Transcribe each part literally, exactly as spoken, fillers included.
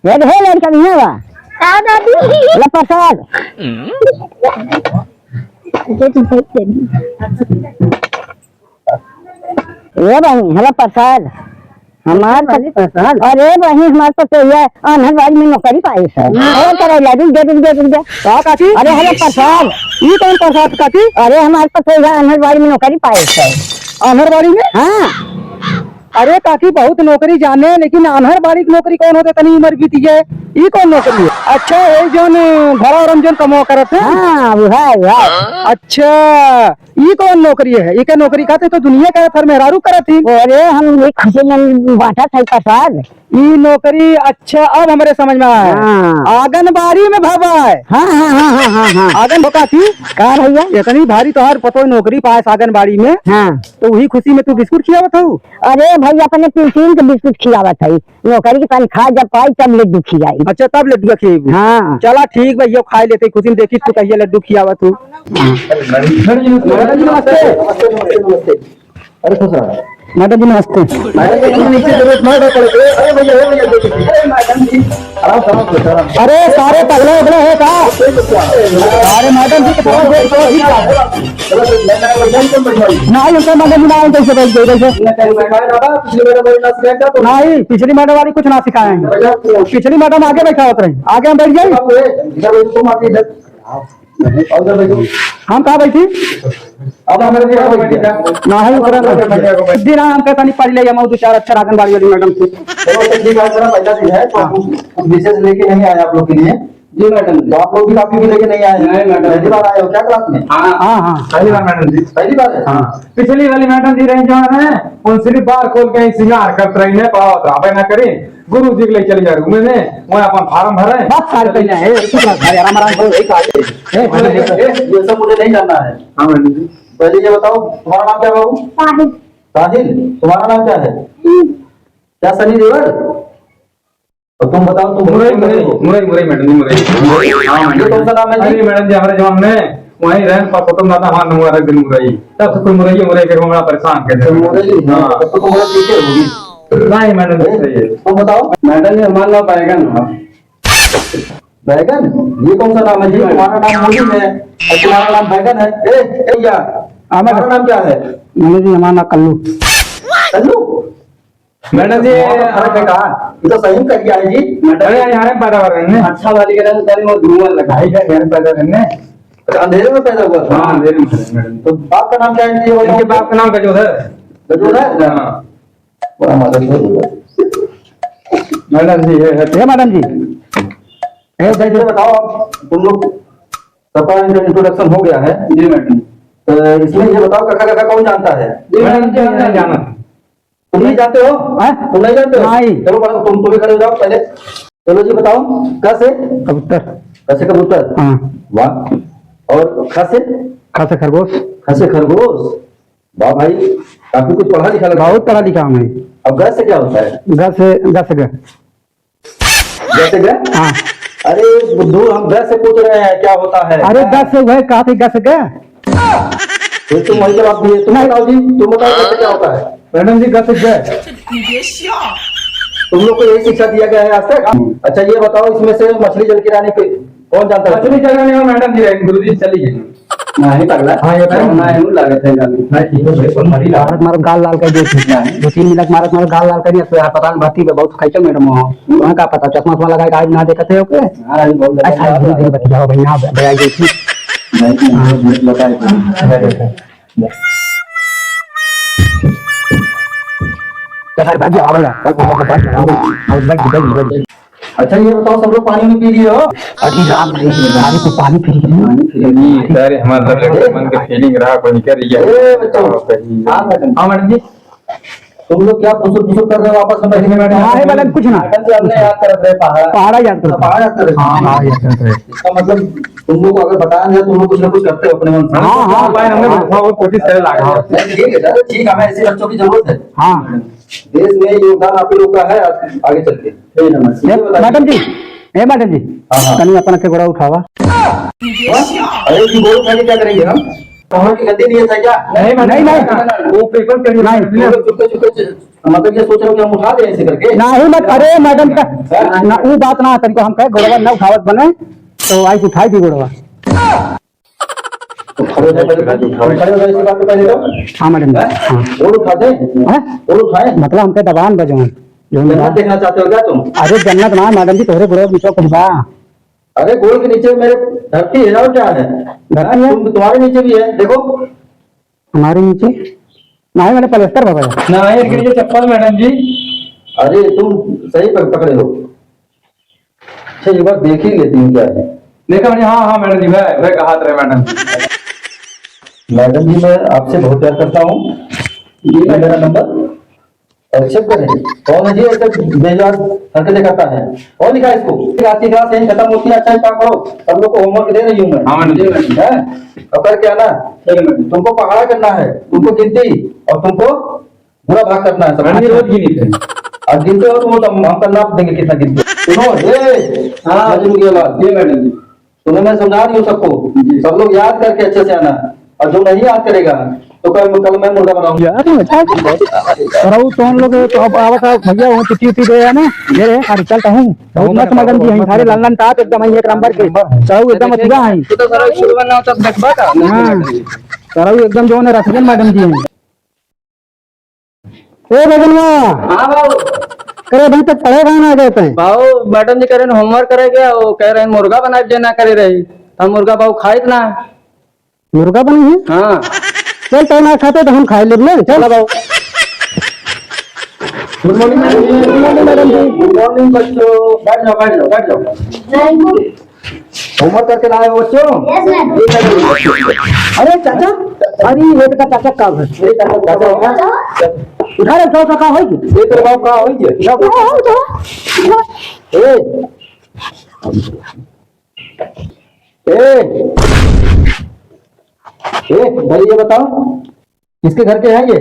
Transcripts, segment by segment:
ये ढेर लड़का नहीं है बा। का दादी? ला प्रसाद। ये बहिनी, हला प्रसाद। हमार अच्छा, पति, प्रसाद। अरे बहिनी, हमार पति तो ये आंगनबाड़ी में नौकरी पाइस है। हाँ। अरे करे ला, रुक जा, रुक जा, रुक जा। का काकी? अरे हला प्रसाद। ई कौन प्रसाद काकी? अरे हमार पति तो ये आंगनबाड़ी में नौकरी पाइस है। आंगनबाड़ी में? हाँ। अरे काकी, बहुत नौकरी जाने, लेकिन आंगनबाड़ी की नौकरी कौन होते, इतनी उम्र बीती है, ई कौन नौकरी है? अच्छा, ये जौन घरा और हम जौन कमवा करत है? हाँ, वो है, वो है। अच्छा, ई कौन नौकरी है? इके नौकरी खाते तो दुनिया का थर मेहरारू करत ही। अरे, हम ये खुशी में बांटा था प्रसाद। ई नौकरी, अच्छा, अब हमरे समझ में आया है। हाँ। आंगनबाड़ी में भवा है। हाँ, हाँ, हाँ। आंगन भवा थी? का भैया? इतनी भारी तोहार पतोह नौकरी पाए आंगनबाड़ी में। हाँ। तो वही खुशी में तू बिस्कुट खियावत हऊ? अरे भाई, अपने टिफिन के बिस्कुट खियावत है। नौकरी की तनख्वाह जब पाई, तब लड्डू खियाई। अच्छा, तब लड्डू खियाई। हाँ। चला ठीक बा, यो खाए लेते खुशी में, देखी तू कहिया लड्डू खियावत हऊ। हाँ। मैडम जी, नमस्ते। नमस्ते, नमस्ते, नमस्ते। अरे खुश रहो। मैडम जी, नमस्ते। मैडम जी, नीचे जरूरत ना पड़े। अरे भैया, अरे भैया, देखिए। अरे मैडम जी, आराम से, आराम से, आराम से। अरे सारे पगले उगले हैं का? अरे मैडम जी, तो बहुत देर तो ही चलो, चलो, चलो, मैं, मैं, मैं, मैं, मैं, नहीं, उनका मैडम जी, ना, उनका से बैठ गए, बैठो। मैं, मैं, मैं, मैं, पिछली मैडम वाली ना सिखाया क्या तो? नहीं, पिछली मैडम वाली कुछ ना सिखाए हैं। भैया, पिछली मैडम आगे बैठा होत रही, आगे हम बैठ जाए। आप ये, इधर बैठो, तुम आके इधर। और इधर बैठो। हम कहाँ बैठी? अब हमारे लिए बैठ गया। ना है, ऊपर ना। दिन हम कहता नहीं, पढ़ ले, हम दो चार अक्षर आंगनबाड़ी वाली मैडम से। चलो, तो ठीक है, मेरा पहला दिन है, तो हाँ। कुछ विशेष लेके नहीं आए आप लोग के लिए। जी मैडम। तो आप लोग भी कापी भी लेके नहीं आए? नहीं मैडम। पहली बार आए हो क्या क्लास में? हाँ। हाँ, हाँ। पहली बार मैडम जी। पहली बार है? हाँ। पिछली वाली मैडम जी रही जौन है, उन सिर्फ बार खोल के ही सिंगार करत रही है, पढ़ावत रहबे ना करी। गुरु जी के लिए चली जा रूम में, वहाँ अपन फार्म भरे। बस सारे पहले है, चुप रह, अरे आराम, आराम करो, एक आ जाए। ए, ए, ए, ये सब मुझे नहीं जानना है। हाँ मैडम जी। पहले ये बताओ, तुम्हारा नाम क्या है बाबू? साहिल। साहिल, तुम्हारा नाम क्या है? हम्म। क्या सनी देओल? तो तुम बताओ, तुम मुरई, बोलो, मुरई, बोलो। मुरई, मुरई, मैडम जी, मुरई। मुरई? हाँ, मैडम। ये कौन सा नाम है जी? अरे, मैडम जी, हमारे जमाने में वहीं रहन पर कुटुम दादा हमारे नंबर एक दिन मुरई। तब से कोई मुरई, मुरई के बड़ा परेशान कर तो देते। मुरई, हाँ। हाँ। तब तो तुम्हारा पीछे होगी। नहीं, मैडम जी, ए, सही है। तुम बताओ। मैडम जी, हमारा नाम बैगन है। बैगन? ये कौन सा नाम है जी? तुम्हारा नाम मूली है और तुम्हारा नाम बैगन है। ए, ए, क्या? हाँ, मैडम। तुम्हारा नाम क्या है? मैडम जी, हमारा नाम कल्लू। कल्लू? मैडम जी, बहुत फर्क है का? ये तो सही में कह दिया है जी। मैडम, अरे, यहाँ पैदा हो रहे हैं। अच्छा वाली के रंग तनी वो धुआं लगा। भाई का यहाँ पैदा हो रहे हैं। अच्छा, अंधेरे में पैदा हुआ था? हाँ, अंधेरे में पैदा, मैडम। तो बाप का नाम क्या है जी, ये बताओ? इनके बाप का नाम गजोधर है। गजोधर? हाँ। बड़ा मदद हो गया। मैडम जी, ये है। ये मैडम जी। ये अच्छा, ये बताओ, आप, तुम लोग सबका इंट्रोडक्शन हो गया है? जी मैडम। तो इसमें ये बताओ, कका कका कौन जानता है? जी मैडम जी, हम नहीं जानते। तुम नहीं जानते हो? हाँ? तुम नहीं जानते हो? नहीं। चलो, बड़ा, तुम, तुम भी खड़े हो जाओ पहले। चलो जी, बताओ, क से? कबूतर। क से कबूतर? हाँ। वाह। और ख से? ख से खरगोश। ख से खरगोश। वाह भाई, काफी कुछ पढ़ा लिखा लगा। बहुत पढ़ा लिखा हूँ मैं। अब ग से क्या होता है? ग से, ग से ग। ग से ग? हाँ। अरे बुद्धू, हम ग से पूछ रहे हैं, क्या होता है? अरे ग से वह कहा थे, ग से ग? ये तुम वही जवाब दिए। तुम नहीं। बताओ जी, तुम बताओ ग से क्या होता है? मैडम जी, ग से ग। तुम लोग को यही शिक्षा दिया गया है आज तक? अच्छा, ये बताओ, इसमें से मछली जल की रानी को कौन जानता है? मछली जल की रानी मैडम जी रहेंगे, गुरुजी चली गई। नहीं पगला। हाँ, ये तो ना है, लागत है गाली। नहीं, ठीक है, भाई, बहुत भारी लागत। मारत, मारत गाल लाल कर दिए थे। नहीं। दो तीन मिनट मारत, मारत गाल लाल कर दिया, तो यार पता नहीं भर्ती पे बहुत खैचल मैडम हो। वहाँ का पता, चश्मा उश्मा लगा के आज ना देखते हो के? हाँ, अभी बहुत अच्छा, ज्यादा धीरे, धीरे बतियाओ भाई, यहाँ ब-, बजाई गई थी। नहीं, नहीं, हाँ। नहीं, बताए थे। अरे, अरे। तो सर, भाग जाओ, भाग जाओ, भाग जाओ, भाग जाओ, भाग जाओ। अच्छा, ये बताओ, सब लोग पानी भी पी लिए हो? अरे राम रे, अरे तो पानी पी लिए। पानी पी लिए। सर, हमारे सब लोग मन के फीलिंग रहा, कोई निकल गया। ए, बच्चों। हाँ, मैडम। हाँ, मैडम जी। तुम लोग क्या फुसुर फुसुर कर रहे हो आपस में? बैठ के मैडम। हाँ, है मैडम, कुछ ना। मैडम जी, हमने याद कर रहे पहाड़ा। पहाड़ा याद कर रहे। पहाड़ा याद कर रहे। हाँ, हाँ, याद कर रहे। इसका मतलब तुम लोग को अगर बताया नहीं, तुम लोग कुछ ना कुछ करते हो अपने मन से। हाँ, हाँ, भाई, हमने हाँ। कोशिश करे लागा। नहीं, ठीक है सर, ठीक है, हमें ऐसे बच्चों की जरूरत है। हाँ। देश में योगदान आप ही लोग का है, आगे चल के। ए, मैडम जी, ए, मैडम जी, हाँ, हाँ। तनी अपना के गोड़ा उठावा। हाँ? अरे, ये गोड़ उठा के क्या करेंगे हम? कहाँ की गलती नहीं है, सर, क्या? नहीं, मैडम, नहीं, नहीं। वो पेपर के लिए नहीं। तुम लोग चुपके, चुपके से, मतलब, ये सोच रहे हो कि हम उठा दें ऐसे करके? नहीं, मत, अरे, मैडम का, हैं? ना, वो बात ना, तनिको हम कहे, गोड़वा ना उठावत बने, तो आई उठाई दी गोड़वा। तो खड़े हो जाओ, पहले तो। खड़े हो जाओ, इसी बात पे पहले तो। हाँ, मैडम। हैं? हाँ। गोड़ उठा दें? हैं? गोड़ उठाएं? मतलब, हमके दबान बजवन, जो जन्नत बा। देखना चाहते हो क्या तुम? अरे, जन्नत ना, मैडम जी, तोहरे गोड़वा के नीचे कुछ बा। अरे, गोड़ के नीचे मेरे धरती है, और क्या है? धरती है? तुम, तुम्हारे नीचे भी है, देखो। हमारे नीचे? नहीं, मैंने पलस्तर भवा है। नहीं, इनके नीचे चप्पल, मैडम जी। अरे, तुम सही पक-, पकड़े हो। अच्छा, एक बार देख ही लेती हूँ क्या है। देखा मैंने, हाँ, हाँ, मैडम जी, वह, वह कहा था, मैडम। मैडम जी, मैं आपसे बहुत प्यार करता हूँ। ये मेरा नंबर। और चेक करें, कौन है जी ऐसे बेजार हरकतें करता है? कौन लिखा है इसको? रात की क्लास यहीं खत्म होती है, अच्छा, एक काम करो, सब लोग को होमवर्क दे रही हूँ मैं। हाँ, मैडम। जी, मैडम। हैं? अब करके आना। ठीक है, मैडम। तुमको पहाड़ा करना है, तुमको गिनती, और तुमको बुरा भाग करना है, सब। मैडम, ये रोज गिनती है। अब गिनते हो तुम, तो हम, हम करना देंगे कितना गिनती। सुनो, ए, हाँ। मजनू की औलाद। जी, मैडम जी। तुम्हें मैं समझा रही हूँ सबको, जी। सब लोग याद करके अच्छे से आना, और जो नहीं याद करेगा तो कल, कल मैं मुर्गा बनाऊंगा। यार, मजाक करत हौ। सरऊ, तोहन लोग तो अब आवत है भैया, वो छुट्टी उट्टी दे है ना, दे रहे, अरे चलता हूँ। बहुत मस्त मैडम जी हैं, सारे लल्लन टाप एकदम है, एक नंबर के। सरऊ एकदम अथुआ हैं। तू तो सरऊ शुरू बनना होता तो देखबा का? हाँ, सरऊ एकदम जो है रसगन मैडम जी हैं। ए बगनवा। हाँ बाबू। करे अभी तक पढ़े कहाँ ना गए थे? बाबू, मैडम जी कह रहे हैं होमवर्क करे के, वो कह रहे हैं मुर्गा बनाए जे ना करे रही। हम मुर्गा बाबू खाइत ना। मुर्गा बनी है? हाँ। चल, तै ना खाते तो हम खाए लेब ना, चल। चलो बाबू। गुड मॉर्निंग मैडम जी। गुड मॉर्निंग मैडम जी। गुड मॉर्निंग बच्चों। बैठ जाओ, बैठ जाओ, बैठ जाओ। Thank you। होमवर्क करके लाए हो बच्चों? Yes, ma'am। अरे चाचा, अरे ये तो चाचा का है। ये चाचा का है। चाचा। उठा रे, उठाओ, उठाओ, का होई? ये तो बाबू का होई ये? उठाओ। उठाओ, उठाओ। ए। ए। ए, भाई ये बताओ, किसके घर के हैं ये?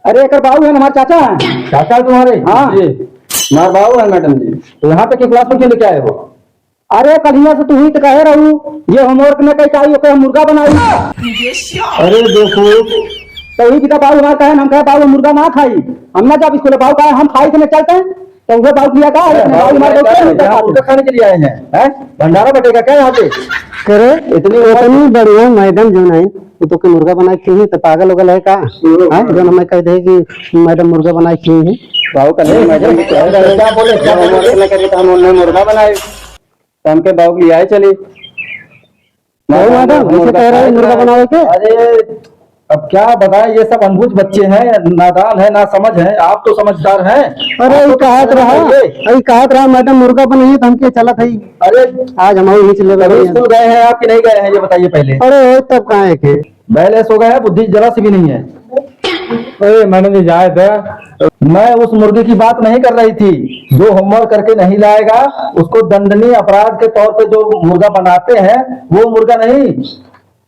अरे, एकर बाऊ है, हमारे चाचा हैं। चाचा है तुम्हारे? हाँ। जी, हमारे बाऊ है मैडम जी। तो यहाँ पे की क्लास में क्यों लेके आए हो? अरे, कलिया से तू ही तो कहे रहू, ये होमवर्क न कई आई, ओके हम मुर्गा बनाई। अरे देखो। तो वही किता बाऊ हमारे कहे, हम कहे, "बाऊ, हम मुर्गा ना खाई, हम ना जाब स्कूल।" बाऊ कहे, "हम खाई के नहीं चलते हैं।" तो उहे बाऊ किया का? अरे, बाऊ हमारे दोस्त हैं, हम मुर्गा खाने के लिए आए हैं, हैं? भंडारा बटेगा क्या यहाँ पे? करे, इतनी उम्र इतनी बढ़िया मैडम जो नहीं, वो तो के मुर्गा बनाए खिलाई है, तो पागल उगल है का? हम्म। हैं? जो हमें कह दे कि मैडम मुर्गा बनाए खिलाई है। बाऊ का नहीं, मैडम भी कह रहे हैं। क्या बोले, क्या बोले? होमवर्क न करे तो हम उन्हें मुर्गा बनाए। तो हमके बाऊ के लिए आए चली। बाऊ मैडम, ऐसे कह रहे हैं मुर्गा बनावे के? अरे, अब क्या बताएं, ये सब अनबुझ बच्चे हैं, नादान है, नासमझ हैं। आप तो समझदार हैं, अरे, आप तो ई कहत रहा, बताइए। ई कहत रहा, मैडम मुर्गा बनाई है, तो हमके चलत है। अरे, आज हम वहीं चले तभी गए। स्कूल गए हैं आप कि नहीं गए हैं, ये बताइए पहले। अरे, तब कहाँ है के? बैलेंस हो गया है, बुद्धि जरा सी भी नहीं है। अरे, मैडम जी, जाए दे। मैं उस मुर्गे की बात नहीं कर रही थी, जो होमवर्क करके नहीं लाएगा, उसको दंडनीय अपराध के तौर पे जो मुर्गा बनाते हैं, वो मुर्गा नहीं,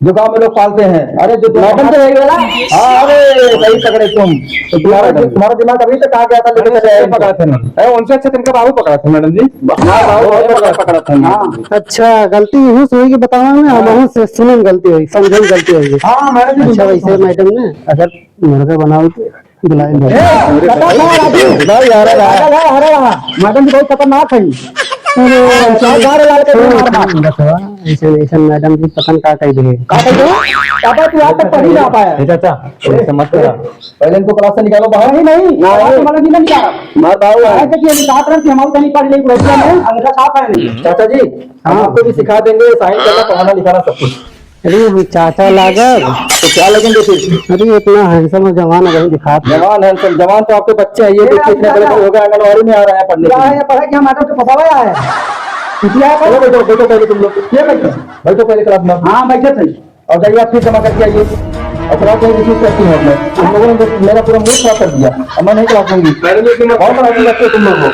जो गांव में लोग पालते हैं। अरे, जो मैडम तो यही वाला? हाँ, अरे, सही पकड़े तुम। तो तुम्हारा, तुम्हारा दिमाग अभी तक आ गया था, लेकिन अरे, चले आए पकड़ा थे ना। अरे, उनसे अच्छा तिनका बाबू पकड़ा था, मैडम जी। हाँ, बाबू बहुत पकड़ा, पकड़ा था। हाँ। अच्छा, गलती यहीं से हुई कि बतावा में, हाँ। हम से सुनन गलती हुई, समझन गलती हुई। हाँ, मैडम जी, अच्छा, बिल्कुल। वैसे मैडम ने अगर मुर्गा बनाओ तो बुलाए लो। ए, चाचा कहाँ राजू? भाई, यार, यार। पागल है, अरे वाह। मैडम जी बहुत खतरनाक है। अरे, हाँ, चल। लाल लाल के मार मार। बतवा, ऐसे, ऐसे मैडम जी पता न का कह दे। का कह दे? पापा, तू आज तक पढ़ ही ना पाया। ए, चाचा, ऐसे मत करा। पहले इनको क्लास से निकालो बाहर। नहीं, नहीं, नहीं। क्लास से मैडम जी नहीं निकाला। मार बाबू। आज तक ये निकाल रहे थे, हमारे कहीं पढ़ नहीं, पूरा में अंगूठा छाप है नहीं। चाचा जी, हम हाँ। आपको भी सिखा देंगे, साइन करना, पढ़ाना, लिखाना, सब कुछ। अरे, हम चाचा लागब। तो क्या लगेंगे फिर? अरे, इतना handsome और जवान अबहीं दिखात है। जवान, handsome, जवान तो आपके बच्चे हैं, ये देखिए, इतने बड़े बड़े हो गए, आंगनबाड़ी में आ रहे हैं पढ़ने के लिए। पढ़े क्या, मैडम के पापा आया है? किसी आया चलो, बैठो, बैठो पहले तुम लोग। ये बैठो। बैठो पहले क्लास में। हाँ, बैठे थे। और जाइए, आप फीस जमा करके आइए। और क्लास में रिसीव करती हूँ अपने। तुम लोगों ने मेरा पूरा मूड खराब कर दिया। अब मैं नहीं क्लास लूंगी। मैडम, ये क्यों मत कौन पढ़ाती बच्चे तुम लोग को?